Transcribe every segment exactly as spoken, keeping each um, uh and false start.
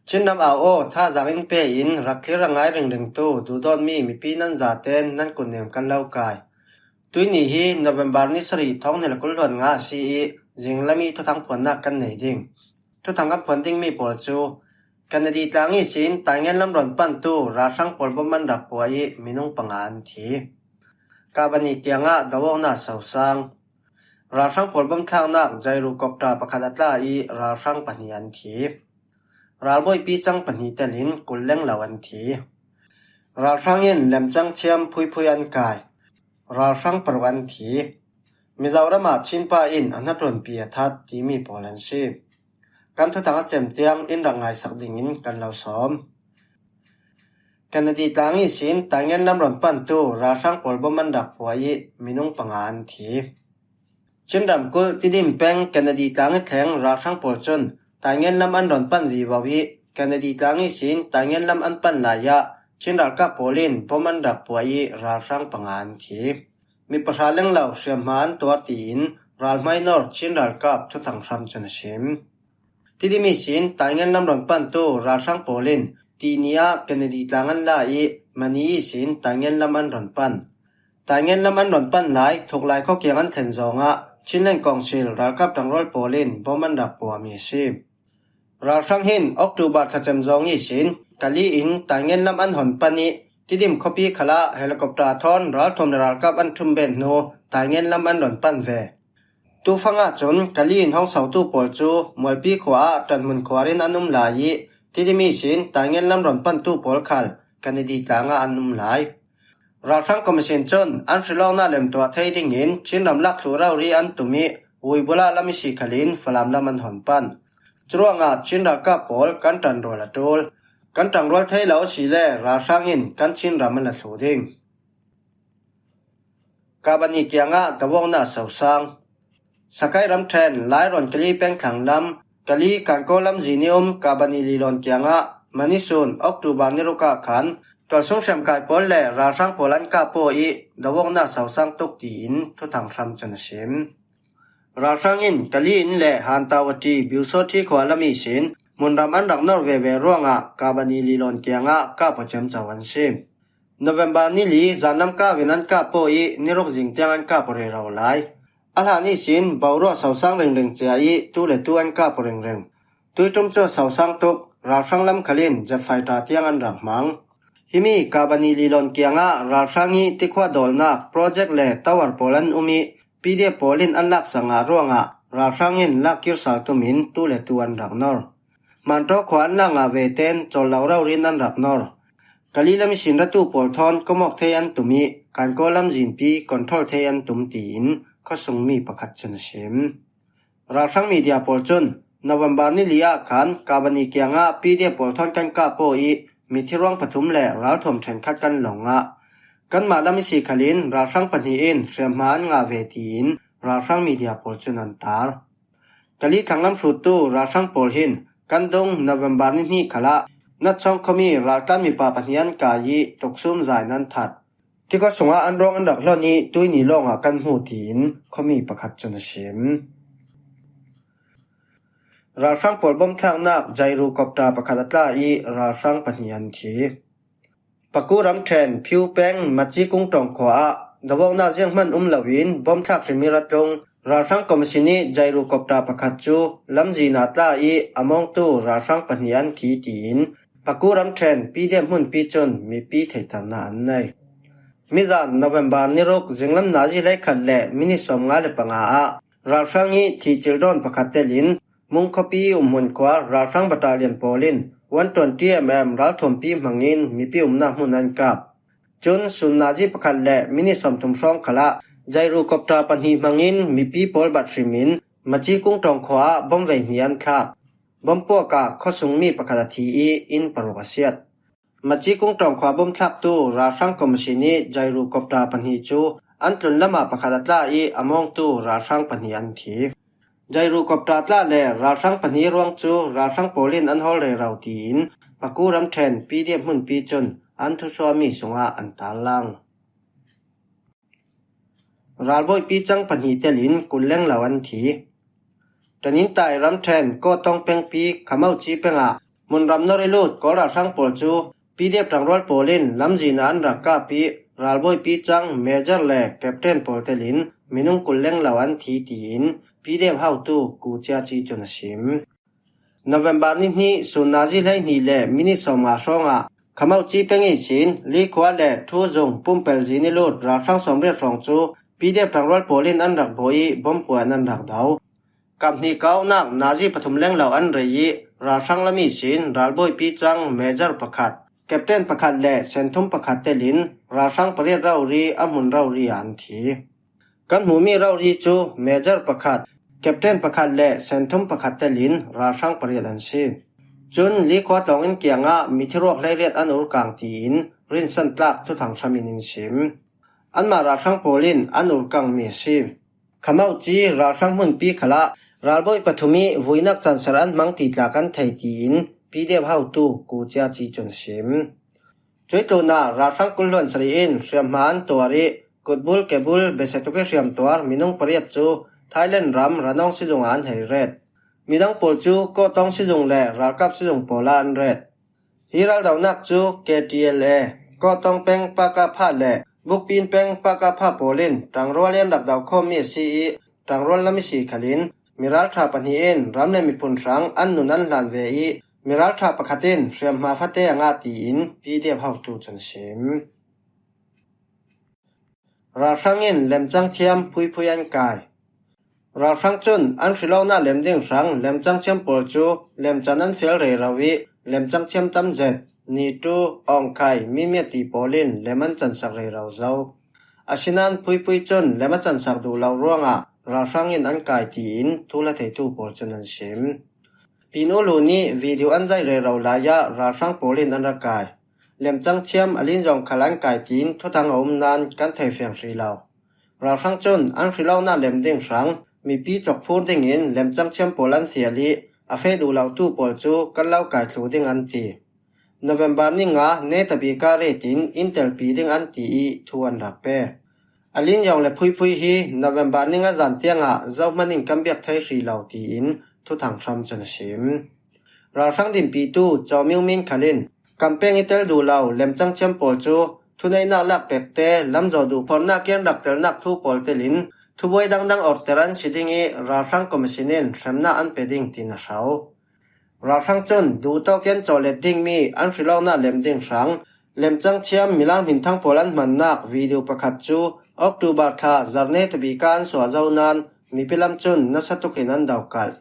Chin ram au aw, thazaang in pe in, rak thlir a ngai ringringtu duhdawtmi mipi nan zaten nan kutnem kan lo kai. Tuini hi November ni sarih, thawng hnih le kul hluan nga a si ih, zinglam ih thuthang phuannak kan nei ding. Thuthang kan phuan dingmi pawl cu Kennedy tlang ihsin Taingen lam rawn pantu ralhrang pawl bom an rak pua ih minung panga an thi. Kabani kiangah do awknak sosang. Ralhrang pawl bom thlaknak gyrocopter pakhat a tla ih ralhrang pahnih an thi. Ralbawipi cang pahnih telin kul lenglo an thi. Ralhrang in lemcang thiam phuiphui an kai. Ralhrang paruk an thi. Mizoram ah Chin pa in a hnaṭuanpi a that timi pawl an si. Kan thuthang a cem tiang in rak ngaisak dingin kan lo sawm. Kennedy tlang ihsin Taingen lam rawn pantu ralhrang pawl bom an rak pua ih minung panga an thi. Chin ramkulh Tidim peng Kennedy tlang ih thleng ralhrang pawl cun Taingen lam an rawn pan vivo ih, Kennedy tlang ihsin Taingen lam an pan lai ah Chin ralkap pawl in bom an rak pua ih ralhrang panga an thi. Mi pahra lenglo hriamhma an tuar tiin ralhmai nawr Chin ralkap thuthang hram cun a sim. Tidim ihsin Taingen lam rawn pantu ralhrang pawl in tini ah Kennedy tlang an la ih, mani ihsin Taingen lam an rawn pan. Taingen lam an rawn pan lai, thuklai khawkiang an thlen zawngah Chinland Council ralkap ṭangrual pawl in bom an rak puahmi a si. Ralhrang hin October thlacem zawng ihsin Kali in Taingen lam an hawn pan ih, Tidim khuapi khalah helicopter thawn ralthuam le ralkap an ṭhum bet hnu Taingen lam an rawn pan ve. Tufang ahcun Kali in hawng sotu pawl cu Mualpi khua ah ṭanhmun khuar in an um lai ih, Tidim ihsin Taingen lam rawn pantu pawl khal Kennedy tlang ah an um lai. Ralhrang commission cun an hrilawknak lemtuah thei dingin Chin ram lak thluh rori an tum ih, Uibula lam ihsi khalin Falam lam an hawn pan. Curuangah Chin ralkap pawl kan ṭanrual a ṭul. Kan ṭangrual thei lo asile ralhrang in kan Chin ram an la thluh ding. Kabani kiangah do awknak sosang. Sakai ramṭhen Lairawn Kali pengthlang lam, Kali Kankaw lamzin ih um Kabani lilawn kiangah mani sun October ni ruk ah khan tualsung hriamkai pawl le ralhrang pawl an kah paw ih do awknak sosang tuk tiin thuthang hram cun a sim. Ralhrang in Kali in le Hantawati Biusawṭhi khua lam ihsin hmunram an rak nor veve ruangah Kabani lilawn kiangah kah paw ciamco an si. November ni li zanlam kau in an kah paw ih ni ruk zing tiang an kah paw rero lai. A hlan ihsin boruak sosang ringring cia ih tu le tu an kah paw ringring. Tuiṭum cu sosang tuk, ralhrang lam khal in jet fighter tiang an rak hmang. Himi Kabani lilawn kiangah ralhrang ih tikhua dawlnak project le tower pawl an um ih, P D F pawl in an laksak ngah ruangah ralhrang in lakkir sal tum in tu le tu an rak nor. Mantaw khua an lak ngah ve ten cawllo rori in an rak nor. Kali lam ihsin ratu pawl thawn komawk thei an tum ih, Kankaw lamzinpi control thei an tum tiin khuasungmi pakhat cun a sim. Ralhrang media pawl cun November ni li ah khan Kabani kiangah P D F pawl thawn kan kah paw ih mithi ruang pathum le ralthuam ṭhenkhat kan lawng ngah. Kanmah lam ihsi khalin ralhrang pahnih in hriamhma an ngah ve tiin ralhrang media pawl cun an tar. Kali thlanglam hruttu ralhrang pawl hin kan dung November ni hnih khalah Natchawng khuami raltlan mipa pahnih an kai ih tuksum zain an that. Tikhua sungah an ruang an rak hlon ih tuini lawngah kan hmu tiin khuami pakhat cun a sim. Ralhrang pawl bom thlaknak gyrocopter pakhat a tla ih ralhrang pahnih an thi. Paku ramṭhen Phiu peng Maci Kung Ṭawng khua ah do awknak zianghman um loin bom thlak hrimhrim a tlung. Ralhrang commission ih gyrocopter pakhat cu lamzin ah tla ih a mawngtu ralhrang pahnih an thi tiin Paku ramṭhen P D F hmunpi cun mipi theihternak an nei. Mizan November ni ruk zinglam nazi hleikhat le minit sawmnga le panga ah ralhrang ih thihcil dawn pakhat telin Mung khuapi umhmun khua ralhrang battalion pawl in one twenty mm ralthuampi hmangin mipi umnak hmun an kap. Cun sun nazi pakhat le minit sawmthum hrawng khalah gyrocopter pahnih hmangin mipi pawl bat hrimin Maci Kung Ṭawng khua ah bom vei hnih an thlak. Bom puak ah khuasungmi pakhat a thi ih inn paruk a siat. Maci Kung Ṭawng khua bom thlaktu ralhrang commission ih gyrocopter pahnih cu an tlun lamah pakhat a tla ih a mawngtu ralhrang pahnih an thi. Gyrocopter tla le ralhrang pahnih ruang cu ralhrang pawl in an hawl rero tiin Paku ramṭhen P D F hmunpi cun an thusuahmi sungah an tarlang. Ralbawipi cang pahnih telin kul lenglo an thi. Tanintai ramṭhen Kawtawng pengpi Khamoci pengah Hmunram nawr i lut Kawl ralhrang pawl cu P D F ṭangrual pawl in lamzin ah an rak kap i, ralbawipi cang Major le Captain pawl telin minung kul lenglo an thi tiin P D F hotu Ku Cia Ci cun a sim. November ni hnih sun nazi hleihnih le minit sawmnga hrawngah Khamauci peng ihsin Likhua le Thuzung pumpelh zin i lut ralhrang sawmriat hrawng cu P D F ṭangrual pawl in an rak bawh i bomb puan an rak do. Kaphnih kaunak nazi pathum lenglo an rei i ralhrang lam ihsin ralbawipi cang Major pakhat, Captain pakhat le senthum pakhat telin ralhrang pariat rori a hmun rori ah an thi. Kan hmuhmi rori cu Major pakhat, Captain pakhat le senthum pakhat telin ralhrang pariat an si. Cun Likhua tlawng in kiangah mithiruak hleiriat an urkang tiin rinsan tlak thuthang hram in in sim. Anmah ralhrang pawl in an urkangmi a si. Khamauci ralhrang hmunpi khalah ralbawi pathum i vuinak canser an hmang ti tla kan thei tiin P D F hotu Ku Cia Ci cun a sim. Cuih tlunah ralhrang kul hluan sarih in hriamhma an tuar i kutbul kebul besetuk i hriamtuar minung pariat cu Thailand ram Ranawng sizung ah an hei ret. Midang pawl cu Kawhtawng sizung le ralkap sizung pawl ah an ret. Hi raldonak cu K T L A, Kawhtawng peng Pakapha le Bukpin peng Pakapha pawl in ṭangrual i an rak do khawmmi a si i ṭangrual lam i si khalin miralṭha pahnih in ram le miphun hrang an nun an hlan ve i miralṭha pakhat in hriamhma fate a ngah tiin P D F hotu cun a sim. Ralhrang in lemcang thiam phuiphui an kai. Ralhrang cun an hrilawknak lem ding hrang lemcang thiam pawl cu lemcan an fel rero i lemcang thiam tam zet, nitu, awngkhai, mimiat ti pawl in lem an cansak rero zo. Asinain phuiphui cun lem a cansak duh lo ruangah ralhrang in an kai tiin thuhla theitu pawl cun an sim. Pin U Lu nih video an zaih rero lai ah ralhrang pawl in an rak kai. Lemcang thiam a lin zong khal an kai tiin thuthang a um nain kan thei fiang hrih lo. Ralhrang cun an hrilawknak lem ding hrang mipi cawkphur dingin lemcang thiam pawl an fial i a feh duh lotu pawl cu kan lo kai thlu ding an ti. November ni nga netabika ret in in telpi ding an ti i thu an rak pe. A lin zong le phuiphui hi November ni nga zan tiangah zohman in kan biak thei hrih lo tiin thuthang hram cun a sim. Ralhrang dinpitu Cawmiu Min khal in kan peng i tel duh lo lemcang thiam pawl cu thuneihnak lak pekte lamzawh duh phorhnak i an rak telnak thu pawl telin thubuai dangdang orter an si ding i ralhrang commission in hremnak an pe ding tiin a hro. Ralhrang cun duhtawk i an cawlet dingmi an hrilawknak lem ding hrang lemcang thiam milang hminthang pawl an hmannak video pakhat cu October thla zarh netabika an suah zo nain mipi lam cun nasa tukin an dokalh.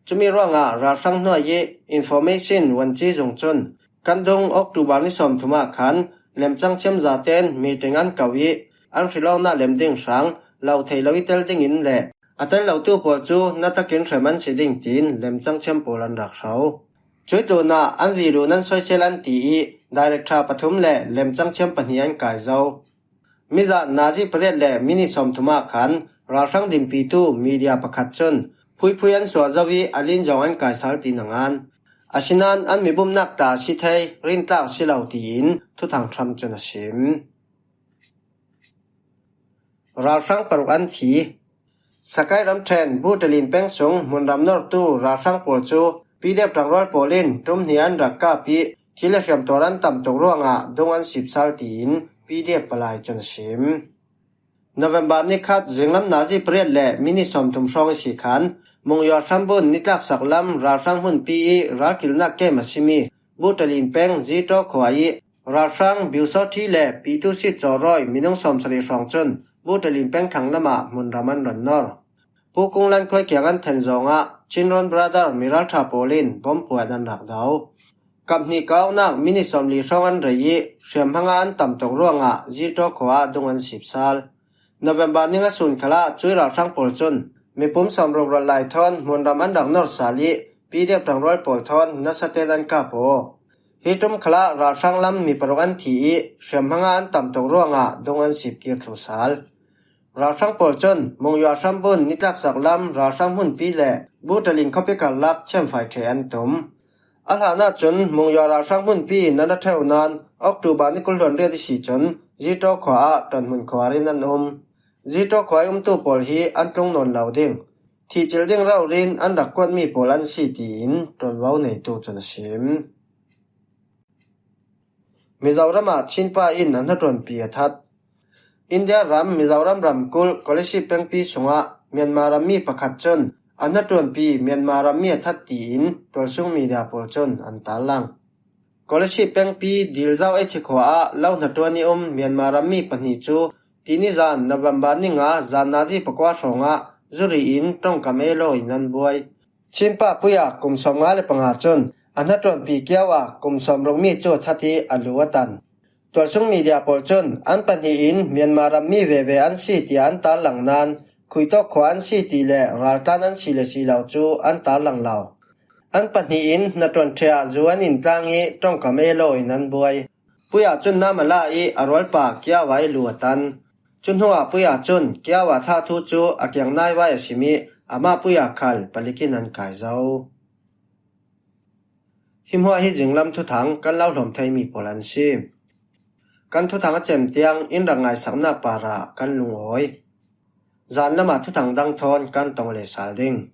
Cumi ruangah ralhrang hnuai i information vuanci zung cun kan dung October ni sawmthum ah khan lemcang thiam zaten meeting an ko i an hrilawknak lem ding hrang lo thei lo i tel dingin le a tel lotu pawl cu na takin hrem an si ding tiin lemcang thiam pawl an rak hro. Cuih tlunah an video nan soisel an ti i director pathum le lemcang thiam pahnih an kai zo. Mizan nazi pariat le minit sawmthum ah khan ralhrang dinpitu media pakhat cun phuiphui an suah zo i a lin zong an kai sal tiin a ngan. Asinain an mibumhnak ta a si thei rintlak a si lo tiin thuthang hram cun a sim. Ralhrang paruk an thi. Sakai ramṭhen Butalin peng sung hmunram nortu ralhrang pawl cu P D F ṭangrual pawl in ṭum hnih an rak kap i thil le hriamtuar an tam tuk ruangah dung an sip sal tiin P D F palai cun a sim. November ni khat zinglam nazi pariat le minit sawmthum hrawng i si khan Mungyua hrambun nitlaksak lam ralhrang hmunpi i ralkilhnak kem a simi Butalin peng Zito khua i ralhrang Biusawṭhi le Pitusit cawrawi minung sawmsarih hrawng cun Butalin peng thlang lamah hmunram an ron nor. Pu Kung Lan khuai kiang an then zawngah Chinron Brother miralṭha pawl in bomb puan an rak do. Kaphnih kaunak minit sawmli hrawng an rei i hriamhmanga an tam tuk ruangah Zito khua ah dung an sip sal. November ni nga sun khalah cuih ralhrang pawl cun mipum sawmruk ruat lai thawn hmunram an rak nor sal i P D F ṭangrual pawl thawn nasa ten an kap aw. Hi ṭum khalah ralhrang lam mi paruk an thi i hriamhmanga an tam tuk ruangah dung an sip kir thlu sal. Ralhrang pawl cun Mungyua hrambun nitlaksak lam ralhrang hmunpi le Butalin khuapi karlak thiamfai ṭhe an tum. A hlan ahcun Mungyua ralhrang hmunpi in an ra ṭheu nain October ni kul hluan riat i si cun Zito khua ah ṭuanhmun khuar in an um. Zito khua i umtu pawl hi an tlung nawn lo ding. thihchilh ding raurin an rak kuatmi pawl an si tiin ṭuanvo neitu cun a sim. Mizoramah Chinpa in a hnaṭuanpi a that. India ram Mizoram ramkulh Kolasib pengpi sungah Myanmar rammi pakhat cun a hnaṭuanpi Myanmar rammi a that tiin tualsung media pawl cun an tarlang. Kolasib pengpi Dilzau H khua ah lo hnaṭuan i um Myanmar rammi pahnih cu tini zan November ni nga zan nazi pakua hrawngah zuri in ṭongkam ei law in an buai. Chinpa Puya kum sawmnga le panga cun a hnaṭuanpi kiau ah kum sawmrukmi cu a that i a lu a tan. Tualsung media pawl cun an pahnih in Myanmar rammi veve an si tiah an tarlang nain Khuitawk khua an si ti le raltlan an si le si lo cu an tarlang lo. An pahnih in hnaṭuan ṭheh ah zu an in tlang i ṭongkam ei law in an buai. Puya cun nam a la i a rualpa kiau ah i lu a tan. Cu hnuah Puya cun kiau ah thah thu cu a kiang naivai a sim i amah Puya khal palik in an kai zo. Hi hmuah hi zinglam thuthang kan lo hlawm theimi pawl an si. Kan thuthang a cem tiang in rak ngaisaknak parah kan lungawi. Zan lamah thuthang dang thawn kan tong le sal ding.